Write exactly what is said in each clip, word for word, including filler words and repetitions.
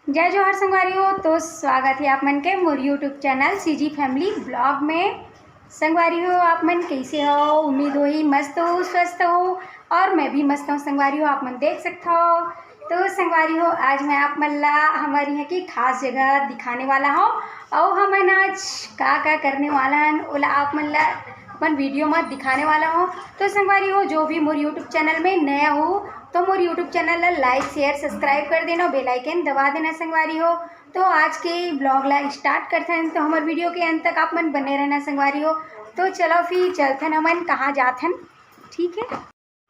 जय जोहार संगवारी हो, तो स्वागत है आप मन के मोर YouTube channel CG Family Vlog में। संगवारी हो, आप मन कैसे हो? उम्मीद होही मस्त हो, स्वस्थ हो, और मैं भी मस्त हूँ संगवारी हो। आप मन देख सकत हो। तो संगवारी हो, आज मैं आप मन ला हमर यहाँ की खास जगह दिखाने वाला हूँ, और हमन आज का का करने वाला हन, ओला आप मन ला अपन वीडियो में दिखाने वाला हूँ। तो संगवारी हो, जो भी मोर YouTube चैनल में नया हो, तो मोर YouTube चैनल ला like, share, subscribe कर देना, bell icon दबा देना संगवारी हो। तो आज के ब्लॉग ला स्टार्ट करथन, तो हमर वीडियो के अंत तक आप मन बने रहना संगवारी हो। तो चलो फिर चलथन हमन कहाँ जाथन, ठीक है,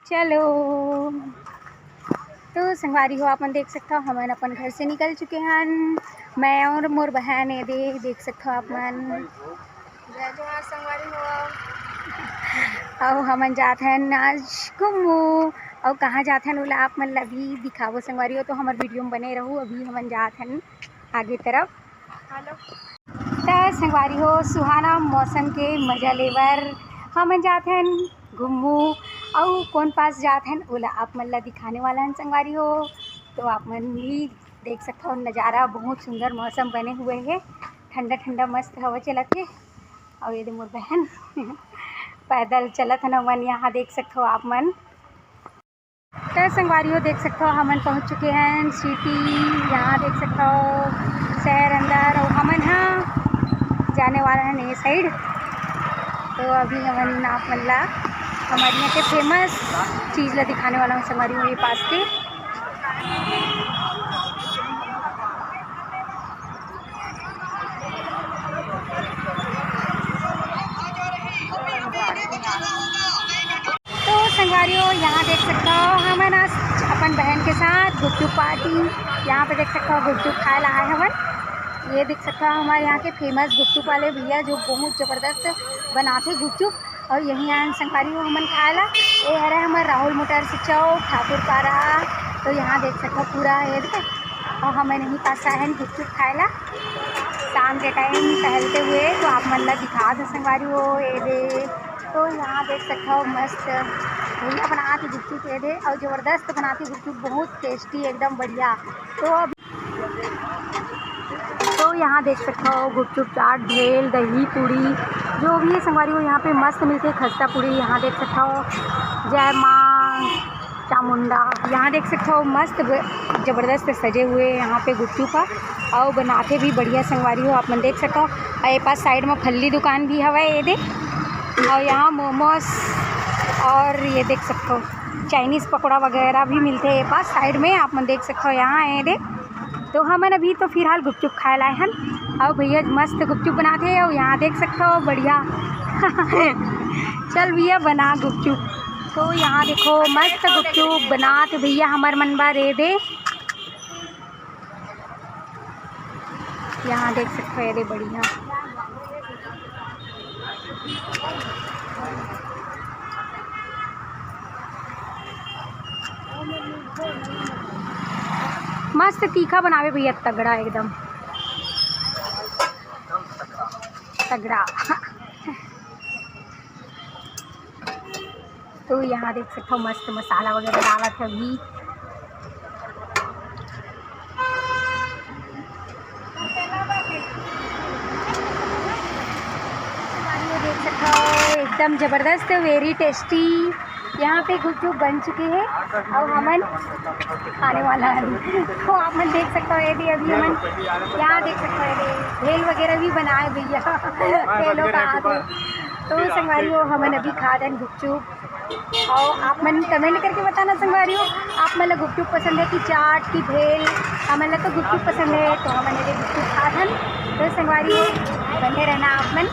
चलो। तो संगवारी हो, आप मन देख सकत हो, हमन अपन घर से निकल चुके हन, मैं और मोर बहन। ये दे देख सकत हो आप मन, जय जोहार संगवारी हो। अउ हमन जात हन आज घूमू, अउ कहाँ जात हन ओला आप मन ला भी दिखाबो संगवारी हो। तो हमर वीडियो में बने रहू, अभी हमन जात हन आगे तरफ। हेलो। त संगवारी हो, सुहाना मौसम के मजा लेबर हमन जात हन घूमू, अउ कोन पास जात हन ओला आप मन ला दिखाने वाला हन संगवारी हो। तो आप मन भी देख सकत हो नज़ारा, बहुत सुंदर मौसम बने हुए है, ठंडा ठंडा मस्त हवा चलत है। अउ ये दे मोर बहन पैदल चलत हन हमन, यहाँ देख सकत हो आप मन। तो संगवारी हो, देख सकत हो हमन पहुँच चुके हैं सिटी। यहाँ देख सकत हो शहर अंदर, अउ हमन ह जाने वाला हन ये साइड। तो अभी हमन आप मन ला हमर यहाँ के फेमस चीज़ ला दिखाने वाला हूँ संगवारी हो, ये पास के। तो संगवारी हो, यहाँ देख सकत हो हमन आज अपन बहन के साथ गुपचुप पार्टी, यहाँ पे देख सकत हो गुपचुप खाए ला आए हवन। ये देख सकत हो हमर यहाँ के फेमस गुपचुप वाले भैया जो बहुत जबरदस्त बनाथे गुपचुप। अउ यही आए हन संगवारी हो हमन खाए ला। ये हरे हमर राहुल मोटर्स चौक, ठाकुर पारा। तो यहाँ देख सकत हो पूरा ये दे, अउ हमन यही पास आए हन गुपचुप खाए ला शाम के टाइम टहलते हुए। तो आप मन ला दिखा दो संगवारी हो ये दे। तो यहाँ देख सकत हो मस्त भैया बनात हे गुपचुप ये दे, अउ जबरदस्त बनात हे गुपचुप, बहुत टेस्टी, एकदम बढ़िया। तो अब तो यहाँ देख सकत हो गुपचुप, चाट, भेल, दही, पूड़ी, जो भी है संगवारी हो यहाँ पे मस्त मिलथे। खस्ता पूड़ी यहाँ देख सकत हो, जय माँ चामुंडा। यहाँ देख सकत हो मस्त ब-, जबरदस्त सजे हुए यहाँ पे गुपचुप ह, अउ बनाथे भी बढ़िया संगवारी हो, आप मन देख सकत हो। अउ ये पास साइड में फल्ली दुकान भी हवय ये दे, अउ यहाँ मोमोज और ये देख सकत हो चाइनीज़ पकौड़ा वगैरह भी मिलथे ये पास साइड में, आप मन देख सकत हो यहाँ ये दे। तो हमन अभी तो फिलहाल गुपचुप खाए ला आए हन, अउ भैया मस्त गुपचुप बनाथे, अउ यहाँ देख सकत हो बढ़िया चल भैया बना गुपचुप। तो यहाँ देखो मस्त गुपचुप बनात भैया हमर मन बर ये दे। यहाँ देख सकत हो ये दे बढ़िया मस्त तीखा बनावे भैया, तगड़ा एकदम तगड़ा। तो यहाँ देख सकत हो मस्त मसाला वगैरह डालत हे अभी। संगवारी हो देख सकत हो एकदम जबरदस्त, very tasty। यहाँ पे गुपचुप बन चुके हैं, अब हमन खाने वाला है। तो आप मन देख सकत हो ये दे अभी हमन यहाँ देख सकत हो ये दे भेल वगैरह भी बनाए भैया। भेलो का आगे। तो संगवारी हो हमन अभी खा देन गुपचुप। अउ आप मन कमेंट करके बताना संगवारी हो, आप मन ला गुपचुप पसंद है कि चाट कि भेल? हमन ला तो गुपचुप पसंद है, तो हमन ये गुपचुप खाथन। तो संगवारी हो, बने रहना आप मन।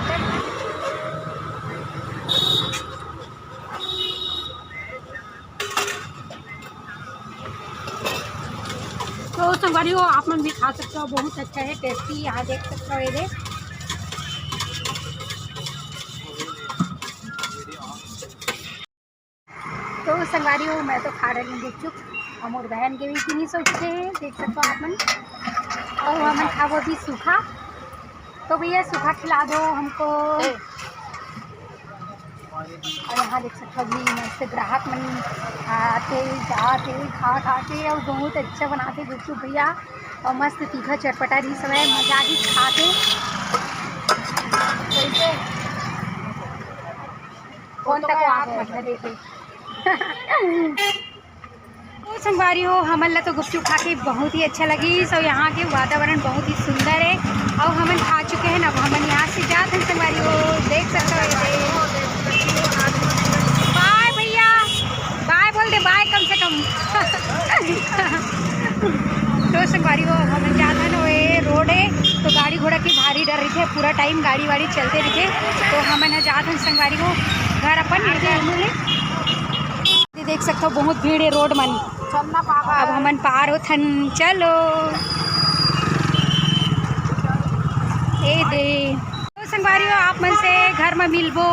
तो संगवारी हो, आप मन भी खा सकते हो, बहुत अच्छा है, टेस्टी। यहाँ देख सकते हो ये दे। तो संगवारी हो, मैं तो खा रही हूँ गुपचुप, हम और बहन के भी फिनिश हो चुके हैं, देख सकते हो आप मन। और हमन खाबो अभी सूखा। तो भैया सूखा खिला दो हमको। और यहाँ देख सकते हो अभी मस्त ग्राहक मन आते जाते खा खा के, और बहुत अच्छा बनाते गुपचुप भैया। अउ मस्त तीखा चटपटा रहिस हवय, मजा आही खा के। कइसे? कौन तक आग मतलब देखे। तो संगवारी हो, हमन ला तो गुपचुप खा के बहुत ही अच्छा लगिस, अउ यहाँ के वातावरण बहुत ही सुंदर है। अउ हमन खा चुके हैं, अब हमन यहाँ से जात हन संगवारी हो, देख सकते हो ये दे। बाय भैया, बाय बोल दे, बाय कम से कम। तो संगवारी हो, हमन जात हन, वो ये रोड है, तो गाड़ी घोड़ा की भारी डर रहिथे, पूरा टाइम गाड़ी वाड़ी चलते रहिथे, तो हमन ह जात हन संगवारी हो घर अपन। ये देख सकथो, बहुत भीड़ है रोड मन। अब हमन पार होथन, चलो। ए दे। तो संगवारी हो, आप मन से घर में मिलबो,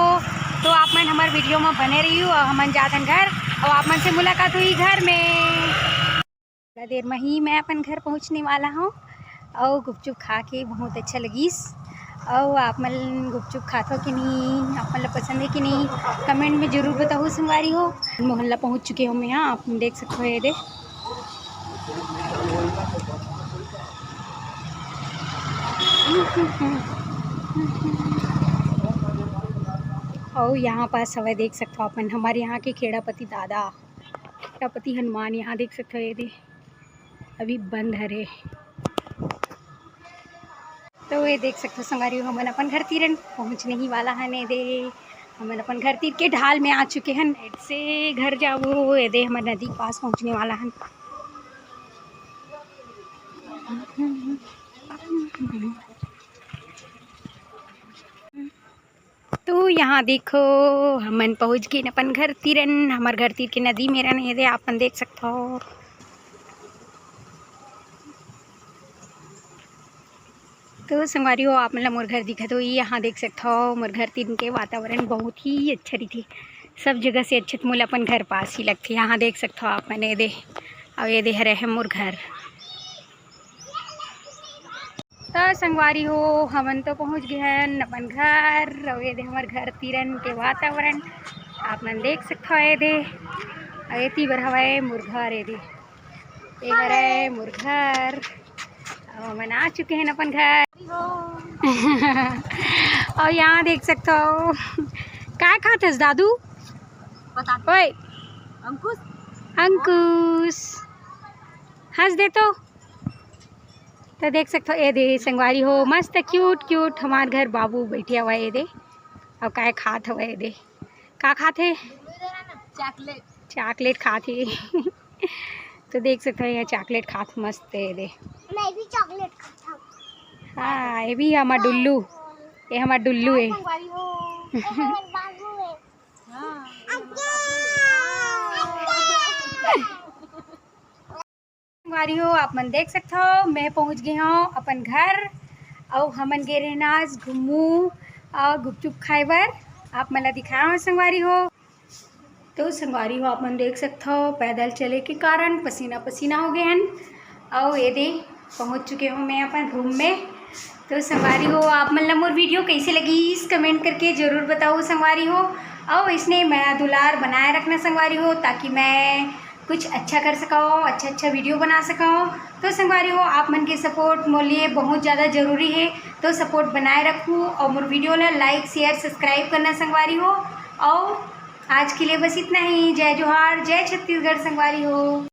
तो आप मन हमर वीडियो में बने रहियो, अउ हमन जाथन घर, अउ आप मन से मुलाकात हुई घर में। थोड़ा देर में ही मैं अपन घर पहुंचने वाला हूँ। अउ गुपचुप खा के बहुत अच्छा लगिस। अउ आप मन गुपचुप खाथो कि नहीं, आप मन ला पसंद है कि नहीं, कमेंट में जरूर बताओ संगवारी हो। मोहल्ला पहुंच चुके हो मैं, यहाँ आप देख सकते हो, ये दे। अउ यहाँ पास हवय, देख सकते हो अपन, हमारे यहाँ के खेड़ापति दादा, खेड़ापति हनुमान, यहाँ देख सकते हो, ये दे अभी बंद हरे। तो ये देख सकते हो संगवारी हो, हमन अपन घर तीरन पहुँचने ही वाला हन। ये दे, हमन अपन घर तीर के ढाल में आ चुके हन। से घर जाबो, ये दे हमर नदी के पास पहुँचने वाला हन। तो यहाँ देखो, हमन पहुँच गेन अपन घर तीरन, हमर घर तीर के नदी मेरन, ये दे आप मन देख सकथो। तो संगवारी हो, आप मन ला मोर घर दिखत होही, यहाँ देख सकथो, मोर घर तीर के वातावरण बहुत ही अच्छा रहिथे, सब जगह से अच्छा तो मोला अपन घर पास ही लगथे। यहाँ देख सकथो आप मन, ये दे, अउ ये दे हरे है मोर घर। तो संगवारी हो, हमन तो पहुँच गे हन अपन घर। अउ ये दे हमर घर तीरन के वातावरण आप मन देख सकथो। ये दे, अउ एती बर हवय मोर घर, ये दे, ये हरय मोर घर। अउ हमन आ चुके हन अपन घर। अउ यहाँ देख सकथो, काय खात हस दादू? बता दे। ओए, अंकुश। अंकुश, हंस दे तो। तो देख सकथो, ये दे संगवारी हो, मस्त क्यूट क्यूट हमार घर बाबू बैठे हवय, ये दे। अउ काय खात हवय, ये दे, का खात हे? चॉकलेट। चॉकलेट खात हे। तो देख सकथो, यहाँ चॉकलेट खात मस्त हे, ये दे। मैं भी चॉकलेट खाता हूँ। हाँ, ये भी हमार डुल्लू, ये हमार डुल्लू हे। संगवारी हो, ये हमार बाबू हे। हाँ। संगवारी हो, आप मन देख सकथो, मैं पहुंच गे हंव अपन घर। अउ हमन गे रहेन आज घुम्मू अउ गुपचुप खाए बर। आप मन ला दिखाए हंव संगवारी हो। तो संगवारी हो, आप मन देख सकथो, पैदल चले के कारण पसीना पसीना हो गे हन। अउ ये दे पहुंच चुके हंव मैं अपन रूम में। तो संगवारी हो, आप मन ला मोर वीडियो कइसे लगिस, कमेंट करके जरूर बताओ संगवारी हो। अउ इसने मया दुलार बनाए रखना संगवारी हो, ताकि मैं कुछ अच्छा कर सकव, अच्छा अच्छा वीडियो बना सकव। तो संगवारी हो, आप मन के सपोर्ट मोर लिए बहुत ज़्यादा जरूरी हे, तो सपोर्ट बनाए रखू अउ मोर वीडियो ला लाइक, शेयर, सब्सक्राइब करना संगवारी हो। अउ आज के लिए बस इतना ही। जय जोहार, जय छत्तीसगढ़ संगवारी हो।